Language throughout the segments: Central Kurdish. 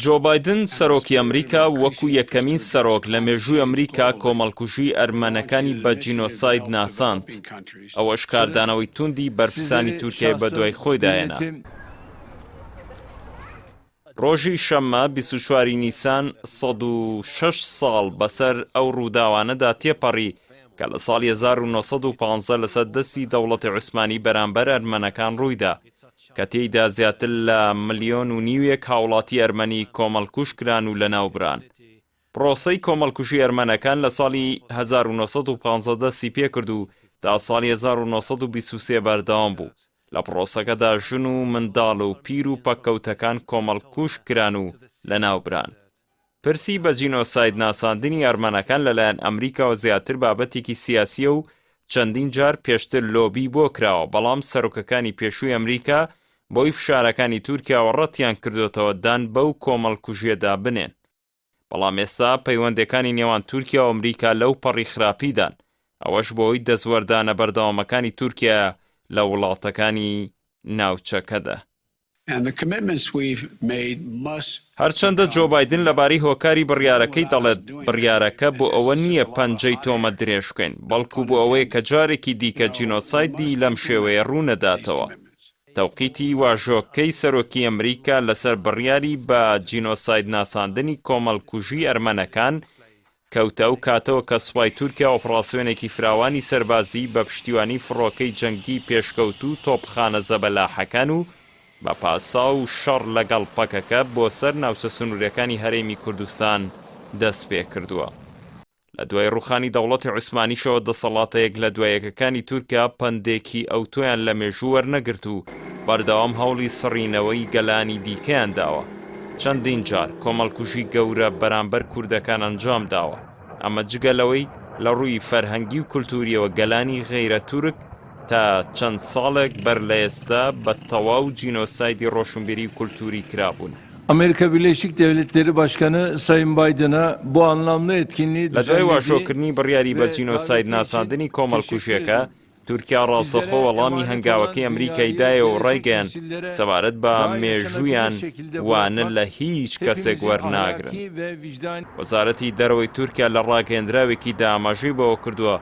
جۆ بایدن، سەرۆکی ئەمریکا وەکو یەکەمین سەرۆک لە مێژووی ئەمریکا کۆمەڵکوژیی ئەرمەنەکانی بە جینۆساید ناساند، ئەوەش کاردانەوەی تووندی بەرپرسانی تورکیای بەدوای خۆیدا هێنا. ڕۆژی شەممە 24 ی نیسان 106 ساڵ بەسەر ئەو ڕووداوانەدا تێپەڕی کە لە ساڵی 1915 لەسەر دەستی دەوڵەتی عوسمانی بەرامبەر ئەرمەنەکان ڕوویدا کە تێیدا زیاتر لە ملیۆن و نیوێک هاوڵاتی ئەرمەنی کۆمەڵکوژ کران و لەناوبران. پرۆسەی کۆمەڵکوژی ئەرمەنەکان لە ساڵی 1915 دەستی پێکرد و تا ساڵی 1923 بەردەوام بوو. لە پرۆسەکەدا ژن و منداڵ و پیر و پەککەوتەکان کۆمەڵکوژ کران و لەناوبران. پرسی بە جینۆساید ناساندنی ئەرمەنەکان لەلایەن ئەمریکاوە زیاتر بابەتێکی سیاسییە و چەندین جار پێشتر لۆبی بۆ کراوە، بەڵام سەرۆکەکانی پێشووی ئەمریکا بەهۆی فشارەکانی تورکیاوە ڕەتیان کردۆتەوە دان بەو کۆمەڵکوژییەدا بنێن. بەڵام ئێستا پەیوەندەکانی نێوان تورکیا و ئەمریکا لەو پەڕی خراپیدان، ئەوەش بەهۆی دەستوەردانە بەردەوامەکانی تورکیایە لە وڵاتەکانی ناوچەکەدا. هەرچەندە جۆ بایدن لەبارەی هۆکاری بڕیارەکەی دەڵێت، بڕیارەکە بۆ ئەوە نییە پەنجەی تۆمەت درێژ بکەین، بەڵکو بۆ ئەوەیە کە جارێکی دیکە جینۆسایدی لەم شێوەیە ڕوونەداتەوە. تەوقیتی واژۆکەی سەرۆکی ئەمریکا لەسەر بڕیاری بە جینۆساید ناساندنی کۆمەڵکوژی ئەرمەنەکان کەوتە ئەو کاتەوە کە سوپای تورکیا ئۆپڕاسیۆنێکی فراوانی سەربازیی بە پشتیوانی فڕۆکەی جەنگیی پێشکەوتوو و تۆپخانە زەبەلاحەکان و بە پاساو شەڕ لەگەڵ پەکەکە بۆ سەر ناوچە سنوورییەکانی هەرێمی کوردستان دەستپێکردووە. لە دوای ڕووخانی دەوڵەتی عوسمانیشەوە دەسەڵاتە یەک لە دوای یەکەکانی تورکیا پەندێکی ئەوتۆیان لە مێژوو وەرنەگرت و بەردەوام هەوڵی سڕینەوەی گەلانی دیکەیان داوە. چەندین جار کۆمەڵکوژی گەورە بەرامبەر کوردەکان ئەنجام داوە. ئەمە جگە لەوەی لە ڕووی فەرهەنگی و کولتوورییەوە گەلانی غەیرە تورک تا چەند ساڵێک بەر لە ئێستا بە تەواو جینۆسایدی ڕۆشنبیری و کولتووری کرابوون. Amerika Birleşik Devletleri Başkanı Sayın Biden'a bu anlamlı etkinliği لە دوای düzenlediği واژۆکردنی بڕیاری بە ve جینۆساید daveti için ناساندنی teşekkür کۆمەڵکوژییەکە، ederim. تورکیا ڕاستەوخۆ Bizlere وەڵامی emanet olan هەنگاوەکەی ئەمریکای dünyayı دایەوە و gelecek ڕایگەیاند، nesillere سەبارەت بە daha yaşanabilir مێژوویان şekilde وانە bırakmak لە هیچ کەسێک hepimizin وەرناگرن. ahlaki ve vicdani وەزارەتی دەرەوەی تورکیا لە ڕاگەیەندراوێکیدا ئاماژەی بەوەکردووە،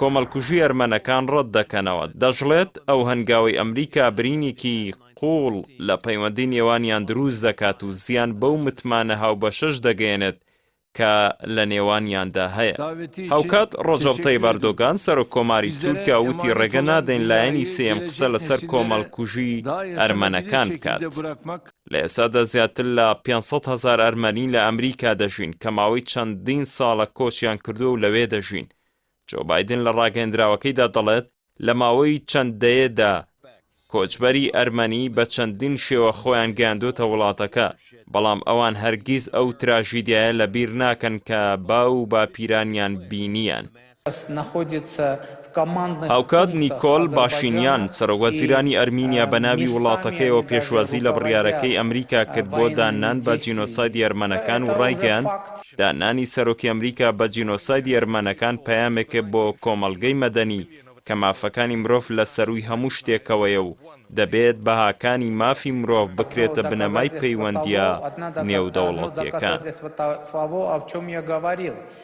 کۆمەڵکوژی ئەرمەنەکان ڕەتدەکەنەوە، دەشڵێت، ئەو هەنگاوەی ئەمریکا برینێکی قووڵ لە پەیوەندی نێوانیان دروست دەکات و زیان بەو متمانە هاوبەشەش دەگەیەنێت کە لە نێوانیاندا هەیە. هاوکات ڕەجەب تەیب ئەردۆگان، سەرۆک کۆماری تورکیا وتی ڕێگە نادەین لایەنی سێیەم قسە لەسەر کۆمەڵکوژی ئەرمەنەکان بکات. لە ئێستادا زیاتر لە 500 هەزار ئەرمەنی لە ئەمریکا دەژین کە ماوەی چەندین ساڵە کۆچیان کردووە و لەوێ دەژین. جۆ بایدن لە ڕاگەیەندراوەکەیدا دەڵێت، لە ماوەی چەند دەیەدا کۆچبەری ئەرمەنی بە چەندین شێوە خۆیان گەیاندۆتە وڵاتەکە، بەڵام ئەوان هەرگیز ئەو تراژیدیایە لە بیر ناکەن کە باو و باپیرانیان بینیان. هاوکات نیکۆل باشینیان، سەرۆکوەزیرانی ئەرمینیا بە ناوی وڵاتەکەیەوە پێشوازی لە بڕیارەکەی ئەمریکا کرد بۆ داننان بە جینۆسایدی ئەرمەنەکان و ڕایگەیاند، دانانی سەرۆکی ئەمریکا بە جینۆسایدی ئەرمەنەکان پەیامێکە بۆ کۆمەڵگەی مەدەنی کە مافەکانی مرۆڤ لە سەرووی هەموو شتێکەوەیە و دەبێت بەهاکانی مافی مرۆڤ بکرێتە بنەمای پەیوەندییە نێودەوڵەتییەکان.